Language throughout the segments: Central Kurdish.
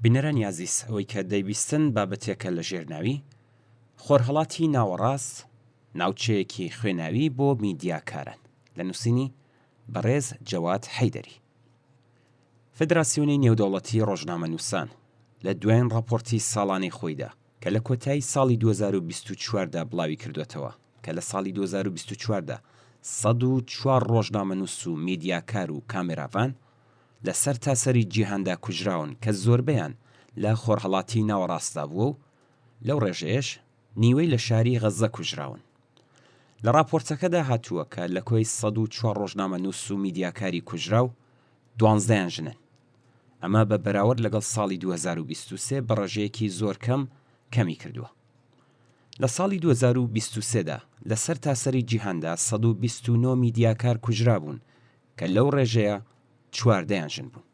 بینەرانی ئازیز ئەوەی کە دەیبیستن بابەتێکە لە ژێر ناوی، خۆرهەڵاتی ناوەڕاست ناوچەیەکی خوێناوی بۆ میدیاکاران، لە نووسینی بەڕێز جەواد حەیدەری. فیدراسیۆنی نێودەوڵەتی ڕۆژنامەنووسان لە دوایین ڕاپۆرتی ساڵانەی خۆیدا کە لە کۆتایی ساڵی 2024 دا بڵاویکردووەتەوە کە لە ساڵی 2024 دا 104 ڕۆژنامەنووس و میدیاکار و کامێراڤان لە سەرتاسەری جیهاندا کوژراون کە زۆربەیان لە خۆرهەڵاتی ناوەڕاستدا بووە و لەو ڕێژەیەش نیوەی لە شاری غەززە کوژراون. لە ڕاپۆرتەکەدا هاتووە کە لە کۆی 104 ڕۆژنامەنووس و میدیاکاری کوژراو، دوانزدەیان ژنن. ئەمە بە بەراورد لەگەڵ ساڵی 2023 بە ڕێژەیەکی زۆر کەم کەمی کردووە. لە ساڵی 2023 دا لە سەرتاسەری جیهاندا 129 میدیاکار کوژرابوون کە لەو ڕێژەیە چواردەیان ژن بوون.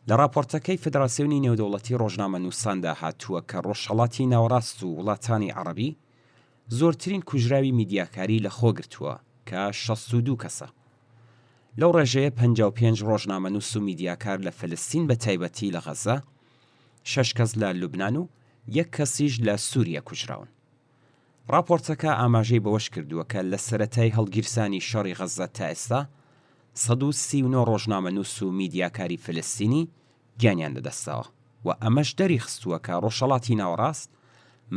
لە ڕاپۆرتەکەی فیدراسیۆنی نێودەوڵەتی ڕۆژنامەنووساندا هاتووە کە ڕۆژهەڵاتی ناوەڕاست و وڵاتانی عەڕەبی زۆرترین کوژراوی میدیاکاری لەخۆ گرتووە کە 62 کەسە. لەو ڕێژەیە 55 ڕۆژنامەنووس و میدیاکار لە فەلستین بە تایبەتی لە غەزە، شەش کەس لە لوبنان و یەک کەسیش لە سووریە کوژراون. ڕاپۆرتەکە ئاماژەی بەوەشکردووە کە لە سەرەتای هەڵگیرسانی شەڕی غەززە تا ئێستا 139 ڕۆژنامەنووس و میدیاکاری فلستینی گیانیان لەدەستداوە و ئەمەش دەریخستووە کە ڕۆژهەڵاتی ناوەڕاست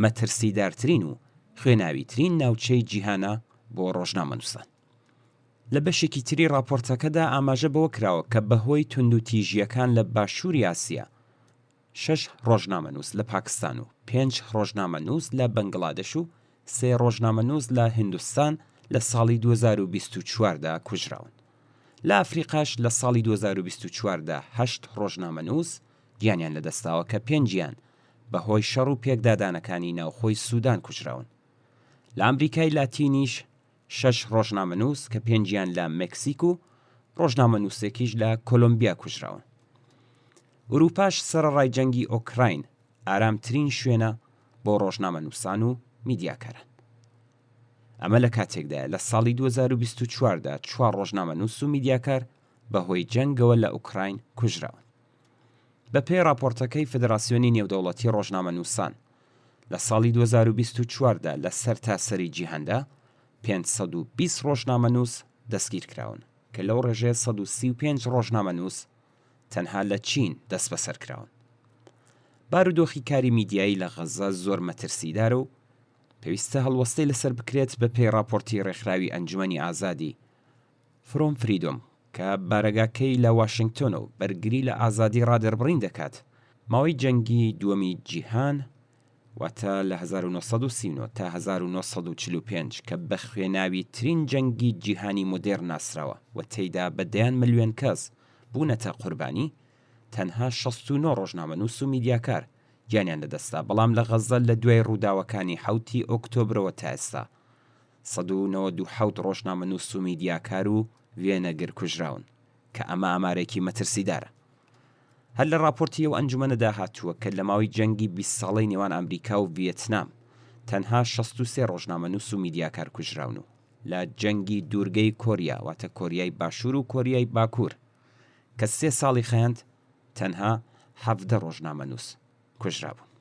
مەترسیدارترین و خوێناویترین ناوچەی جیهانە بۆ ڕۆژنامەنووسان. لە بەشێکی تری ڕاپۆرتەکەدا ئاماژە بەوە کراوە کە بەهۆی توندوتیژییەکان لە باشووری ئاسیا، شەش ڕۆژنامەنووس لە پاکستان و پێنج ڕۆژنامەنووس لە بەنگڵادەش و سێ ڕۆژنامەنووس لە هیندستان لە ساڵی 2024 دا کوژراون. لە ئەفریقاش لە ساڵی 2024 دا هەشت ڕۆژنامەنووس گیانیان لەدەستداوە کە پێنجیان بەهۆی شەڕ و پێکدادانەکانی ناوخۆی سودان کوژراون. لە ئەمریکای لاتینیش شەش ڕۆژنامەنووس کە پێنجیان لە مەکسیک و ڕۆژنامەنووسێکیش لە کۆلۆمبیا کوژراون. ئورووپاش سەرەڕای جەنگی ئۆکراین ئارامترین شوێنە بۆ ڕۆژنامەنووسان و میدیاکاران. ئەمە لە کاتێکدایە لە ساڵی 2024 دا چوار ڕۆژنامەنووس و میدیاکار بەهۆی جەنگەوە لە ئوکراین کوژراون. بەپێی ڕاپۆرتەکەی فیدراسیۆنی نێودەوڵەتی ڕۆژنامەنووسان، لە ساڵی 2024 دا لە سەرتاسەری جیهاندا 520 ڕۆژنامەنووس دەستگیرکراون کە لەو ڕێژەیە 135 ڕۆژنامەنووس تەنها لە چین دەستبەسەر کراون. بارودۆخی کاری میدیایی لە غەززە زۆر مەترسیدارە و پێویستە هەڵوەستەی لەسەر بکرێت بەپێی ڕاپۆرتی ڕێکخراوی ئەنجومەنی ئازادی فرۆم فریدۆم کە بارەگاکەی لە واشنگتۆنە و بەرگری لە ئازادی ڕادەربڕین دەکات، ماوەی جەنگی دووەمی جیهان واتە لە 1939 تا 1945 کە بە خوێناویترین جەنگی جیهانی مۆدێرن ناسراوە و تێیدا بە دەیان ملیۆن کەس بوونەتە قوربانی، تەنها 69 ڕۆژنامەنووس و میدیاکار گیانیان لەدەستدا، بەڵام لە غەززە لە دوای ڕووداوەکانی حەوتی ئۆکتۆبرەوە تا ئێستا 197 ڕۆژنامەنووس و میدیاکار و وێنەگر کوژراون، کە ئەمە ئامارێکی مەترسیدارە. هەر لە ڕاپۆرتی ئەو ئەنجومەنەدا هاتووە کە لە ماوەی جەنگی 20 ساڵەی نێوان ئەمریکا و ڤیێتنام تەنها 63 ڕۆژنامەنووس و میدیاکار کوژراون و لە جەنگی دوورگەی کۆریا واتە کۆریای باشوور و کۆریای باکوور کە سێ ساڵی خایاند تەنها 17 ڕۆژنامەنووس کوژرابوون.